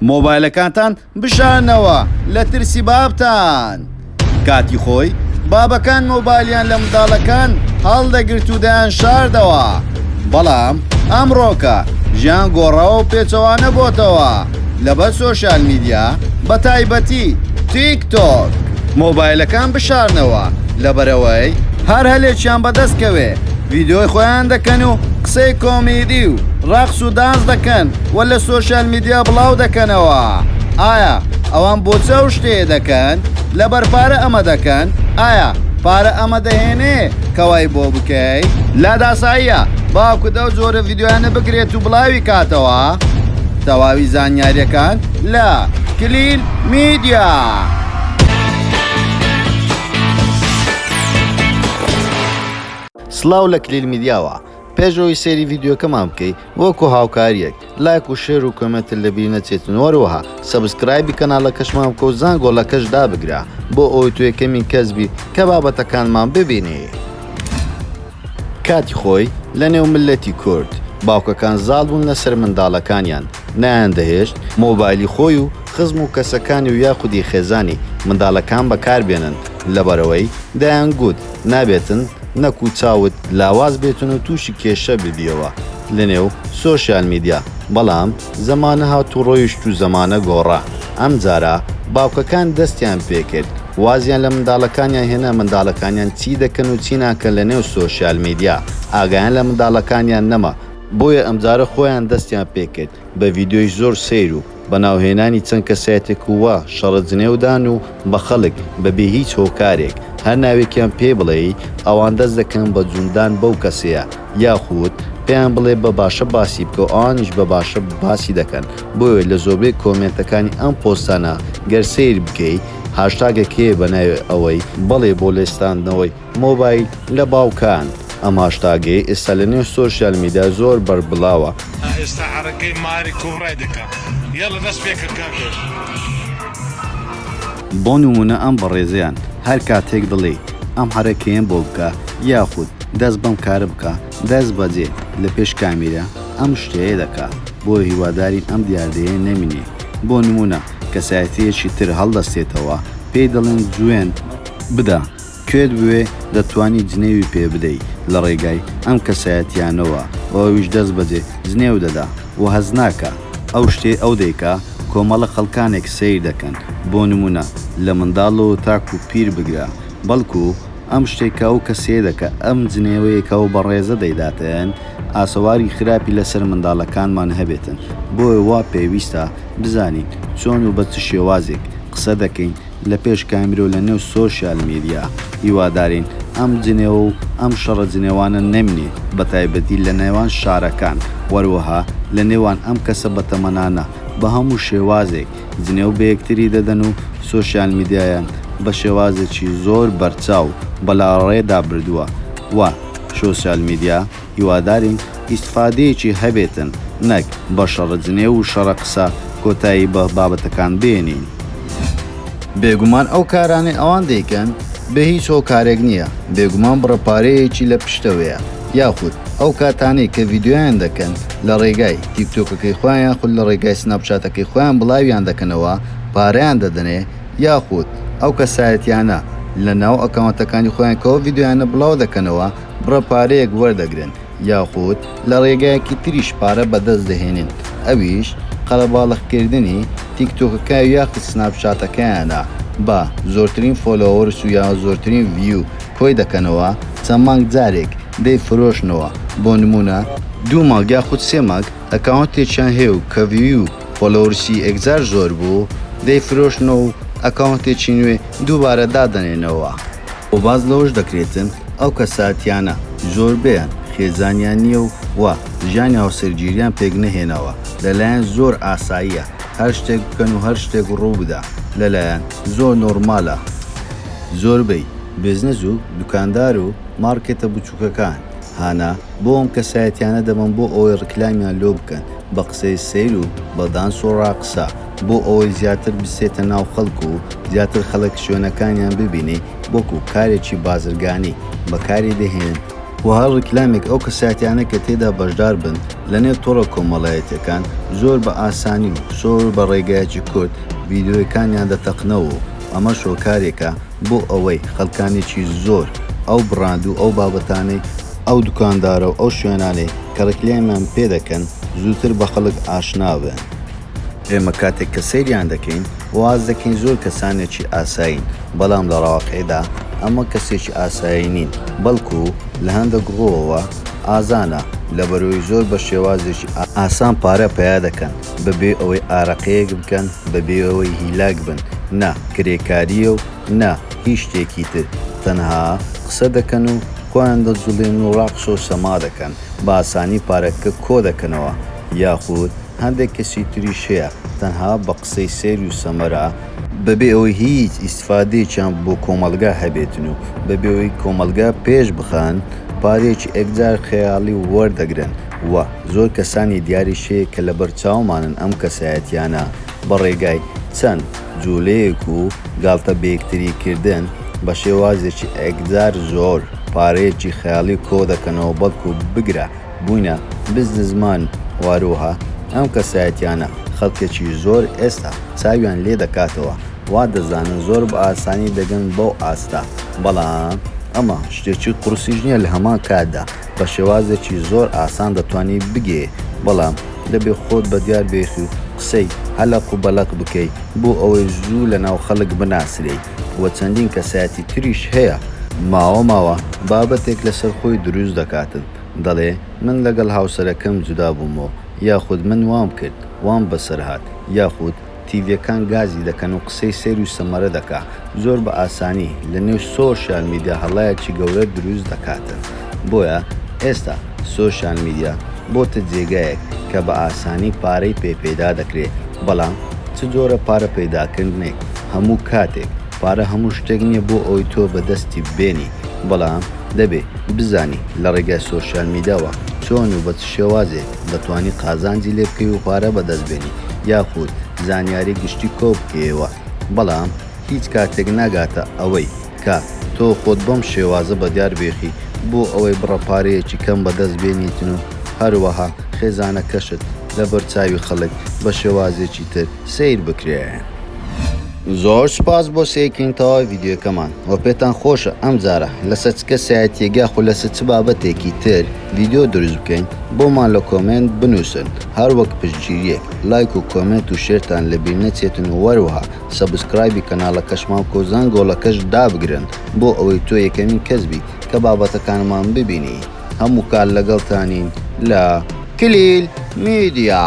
مۆبایلەکانتان بشارنەوە لە ترسی بابتان. کاتی خۆی بابەکان مۆبایلیان لە منداڵەکان هەڵدەگرت و دەیانشاردەوە، بەڵام ئەمڕۆکە ژیان گۆڕاوە و پێچەوانە بۆتەوە لەبەر سۆشیال میدیا بەتایبەتی تیک تۆک. مۆبایلەکان بشارنەوە لەبەرئەوەی هەر هەلێکیان بەدەست کەوێ ڤیدیۆی خۆیان دەکەن و قسەی کۆمیدی و ڕەقس و دانس دەکەن و لە سۆشیال میدیا بڵاو دەکەنەوە. ئایا ئەوان بۆچی ئەو شتەیە دەکەن؟ لەبەر پارە ئەمە دەکەن؟ ئایا پارە ئەمە دەهێنێ کە وای بۆ بکەی؟ لات ئاساییە باوکت ئەو جۆرە ڤیدیۆیانە بگرێت و بڵاوی کاتەوە؟ تەواوی زانیاریەکان لە کلیل میدیا. سڵاو لە کلیل میدیاوە پێش ئەوەی سەیری ڤیدیۆکەمان بکەی وەکو هاوکاریەک لایک و share و comment ت لەبیر نەچێتن وەروەها subscribe ی کەناڵەکەشمان بکە و زانگۆڵەکەش دابگرە بۆ ئەوەی تۆ یەکەمین کەس بی کە بابەتەکانمان ببینی. کاتی خۆی لە نێو مللەتی کورد باوکەکان زاڵ بوون لەسەر منداڵەکانیان نەیاندەهێشت مۆبایلی خۆی و خزم و کەسەکانی و یاخودی خێزانی منداڵەکان بەکار بێنن لەبەرئەوەی دەیانگوت نابێتن نەکو چاوت لاواز بێتن و توشی کێشە ببیەوە لەنێو سۆشیال میدیا بەڵام زەمانە هات و ڕۆیشت و زەمانە گۆڕا ئەمجارە باوکەکان دەستیان پێکرد وازیان لە منداڵەکانیان هێنا منداڵەکانیان چی دەکەن و چی ناکەن لەنێو سۆشیال میدیا ئاگایان لە منداڵەکانیان نەما بۆیە ئەمجارە خۆیان دەستیان پێکرد بە ڤیدیۆی زۆر سەیر و بە ناوهێنانی چەند کەسایەتێک و وا شەڕە جنێودان و بە خەڵک بە بێ هیچ هۆکارێک هەر ناوێکیان پێ بڵێی ئەوان دەست دەکەن بە جوندان بەو کەسەیە یاخود پێیان بڵێ بە باشە باسی بکە و ئەوانیش بە باشە باسی دەکەن بۆیە لە زۆربەی کۆمێنتەکانی ئەم پۆستانە گەر سەیر بکەی هاشتاگێک هەیە بە ناوی ئەوەی بەڵێ بۆ لێستاندنەوەی مۆبایل لە باوکان، ئەم هاشتاگەی ئێستا لە نێو سۆشیال میدیا زۆر بەربڵاوە. ئێستا عەرەکەی ماری کوبرای دەکا یەڵە دەست پێکە کاکە. بۆ نمونە ئەم بەڕێزەیان هەر کاتێک دەڵێی ئەم حەرەکەیەم بۆ بکە یاخود دەست بەم کارە بکە دەست بەجێ لە پێش کامیرا ئەم شتەیە دەکا بۆیە هیوادارین ئەم دیاردەیە نەمینێ بۆ نمونە کەسایەتیەکی تر هەڵدەستێتەوە پێی دەڵێن جوێن بدە کوێت بوێ دەتوانی جنێوی پێ بدەی لە ڕێگای ئەم کەسایەتیانەوە و ئەویش دەست بەجێ جنێو دەدا و هەست ناکا ئەو شتەی ئەو دەیکا کۆمەڵە خەڵکانێک سەیر دەکەن بۆ نمونە لە منداڵەوە تاکو پیر بگرە بەڵکو ئەم شتەی کە ئەو کەسەیە دەکا ئەم جنێوەی کە ئەو بەڕێزە دەیداتن ئاسەواری خراپی لەسەر منداڵەکانمان هەبێتن بۆیە وا پێویستە بزانین چۆن و بە چ شێوازێک قسە دەکەین لە پێش کامیرە و لە نێو سۆشیال میدیا، هیوادارین ئەم جنێوە و ئەم شەڕە جنێوانە نەمینێ بە تایبەتی لە نێوان شارەکان وەروەها لە نێوان ئەم کەسە بەتەمەنانە بە هەموو شێوازێک جنێو بە یەکتری دەدەن و سۆشیال میدیایان بە شێوازێکی زۆر بەرچاو بە لاڕێدا بردووە و سۆشیال میدیا هیوادارین ئیستفادەیەکی هەبێتن نەک بە شەڕە جنێو و شەڕە قسە کۆتایی بە بابەتەکان بێنین. بێگومان ئەو کارانەی ئەوان دەیکەن بێ هیچ هۆکارێک نییە، بێگومان بڕە پارەیەکی لە پشتەوەیە، یاخود ئەو کاتانەی کە ڤیدیۆیان دەکەن لە ڕێگای تیکتۆکەکەی خۆیان یاخود لە ڕێگای سناپچاتەکەی خۆیان بڵاویان دەکەنەوە پارەیان دەدەنێ، یاخود ئەو کەسایەتیانە لە ناو ئەکاونتەکانی خۆیان کە ئەو ڤیدیۆیانە بڵاو دەکەنەوە بڕە پارەیەک وەردەگرن یاخود لە ڕێگایەکی تریش پارە بەدەست دەهێنن ئەویش قەرەباڵغکردنی تیکتۆکەکە یاخود سناپچاتەکەیانە بە زۆرترین followers و یا زۆرترین view کۆی دەکەنەوە چەند مانگ جارێک دەیفرۆشنەوە بۆ نمونە دوو مانگ یاخود سێ مانگ ئەکاونتێکیان هەیە و کە view و followers ی ئێکجار زۆر بوو دەیفرۆشنەوە و ئەکاونتێکی نوێ دووبارە دادەنێنەوە. وە باس لەوەش دەکرێتن ئەو کەساتیانە زۆربەیان خێزانیان نیە و و ژیانی هاوسەرگیریان پێک نەهێناوە لەلایان زۆر ئاساییە هەر شتێک بکەن و هەر شتێک ڕووبدا لەلایان زۆر نۆرمالە. زۆربەی بزنس و دوکاندار و مارکێتە بچوکەکان هانا بۆ ئەم کەسایەتیانە دەبەن بۆ ئەوەی ڕیکلامیان لۆ بکەن بە قسەی سەیر و بە دانس و ڕاقسە بۆ ئەوەی زیاتر بچێتە ناو خەڵک و زیاتر خەڵک شوێنەکانیان ببینێ وەکو کارێکی بازرگانی بەکاری دەهێنن. وە هەر ڕیکلامێک ئەو کەسایەتیانە کە تێدا بەشدار بن لە نێو تۆڕە کۆمەڵایەتیەکان زۆر بە ئاسانی و زۆر بە ڕێگایەکی کورت ڤیدیۆیەکانیان دەتەقنەوە و ئەمەش هۆکارێکە بۆ ئەوەی خەڵکانێکی زۆر ئەو بڕاند و ئەو بابەتانەی ئەو دوکاندارە و ئەو شوێنانەی کە ڕیکلامیان پێ دەکەن زووتر بە خەڵک ئاشنا بن. ئێمە کاتێک کە سەیریان دەکەین واز دەکەین زۆر کەسانێکی ئاسایین بەڵام لە ڕاواقیعدا ئەمە کەسێکی ئاسایی نین بەڵکو لە هەندێک ڕووەوە ئازانە لەبەرئەوەی زۆر بە شێوازێکی ئاسان پارە پەیا دەکەن بەبێ ئەوەی ئارەقەیەک بکەن بەبێ ئەوەی هیلاک بن نە کرێکارییە و نە هیچ شتێکی تر تەنها قسە دەکەن و خۆیان دەجوڵێنن و ڕەقس و سەما دەکەن بە ئاسانی پارەکە کۆدەکەنەوە یاخود هەندێک کەسی تریش هەیە تەنها بە قسەی سەیر و سەمەرە، بەبێ ئەوەی هیچ ئیستفادەیەکیان بۆ کۆمەڵگا هەبێتن و بەبێ ئەوەی کۆمەڵگا پێش بخەن پارەیەکی ئێکجار خەیاڵی وەردەگرن و زۆر کەسانی دیاریش هەیە کە لەبەر چاومانن ئەم کەسایەتیانە بە ڕێگای چەند جولەیەک و گاڵتە بەیەکتری کردن بە شێوازێکی ئێکجار زۆر پارەیەکی خەیاڵی کۆدەکەنەوە بەڵکو بگرە بووینە بزنسمان و هەروەها ئەم کەسایەتیانە خەڵکێکی زۆر ئێستا چاویان لێ دەکاتەوە وا دەزانن زۆر بە ئاسانی دەگەن بەو ئاستە بەڵام ئەمە شتێکی قورسیش نیە لە هەمان کاتدا بە شێوازێکی زۆر ئاسان دەتوانی بگەیێ بەڵام دەبێ خۆت بە دیار بێخی و قسەی هەلەق و بەلەق بکەی بۆ ئەوەی زوو لە ناو خەڵک بناسرێی وە چەندین کەسایەتی تریش هەیە ماوە ماوە بابەتێک لەسەر خۆی دروست دەکاتن دەڵێ من لەگەڵ هاوسەرەکەم جودا بوومەوە یاخود من وام کرد وام بەسەر هات یاخود تیڤیەکان گازی دەکەن و قسەی سەیر و سەمەرە دەکا زۆر بە ئاسانی لە نێو سۆشیال میدیا هەڵایەکی گەورە دروست دەکاتن بۆیە ئێستا سۆشیال میدیا بۆتە جێگایەک کە بە ئاسانی پارەی پێ پەیدا دەکرێ بەڵام چ جۆرە پارە پەیداکردنێک هەموو کاتێک پارە هەموو شتێک نیە بۆ ئەوەی تۆ بەدەستی بێنی بەڵام دەبێ بزانی لە ڕێگای سۆشیال میداوە چۆن و بە چ شێوازێک دەتوانی قازانجی لێ بکەی و پارە بەدەست بێنی یاخود زانیاری گشتی کۆ بکەیەوە بەڵام هیچ کاتێک ناگاتە ئەوەی کە تۆ خۆت بەم شێوازە بەدیار بێخی بۆ ئەوەی بڕە پارەیەکی کەم بەدەست بێنیتن و هەروەها خێزانەکەشت لەبەر چاوی خەڵک بە شێوازێکی تر سەیر بکرێن. زۆر سوپاس بۆ سەیرکردنی تەواوی ڤیدیۆکەمان وە پێتان خۆشە ئەم جارە لەسەر چ کەسایەتیەک یاخود لەسەر چ بابەتێکی تر ڤیدیۆ دروست بکەین بۆمان لە comment بنوسن هەر وەک پشتگیریەک لایک و comment و share تان لەبیر نەچێتن و وەروەها subscribe ی کەناڵەکەشمان بکە و زەنگۆڵەکەش دابگرن بۆ ئەوەی تۆ یەکەمین کەس بی کە بابەتەکانمان ببینی هەموو کات لەگەڵتانین لە کلیل میدیا.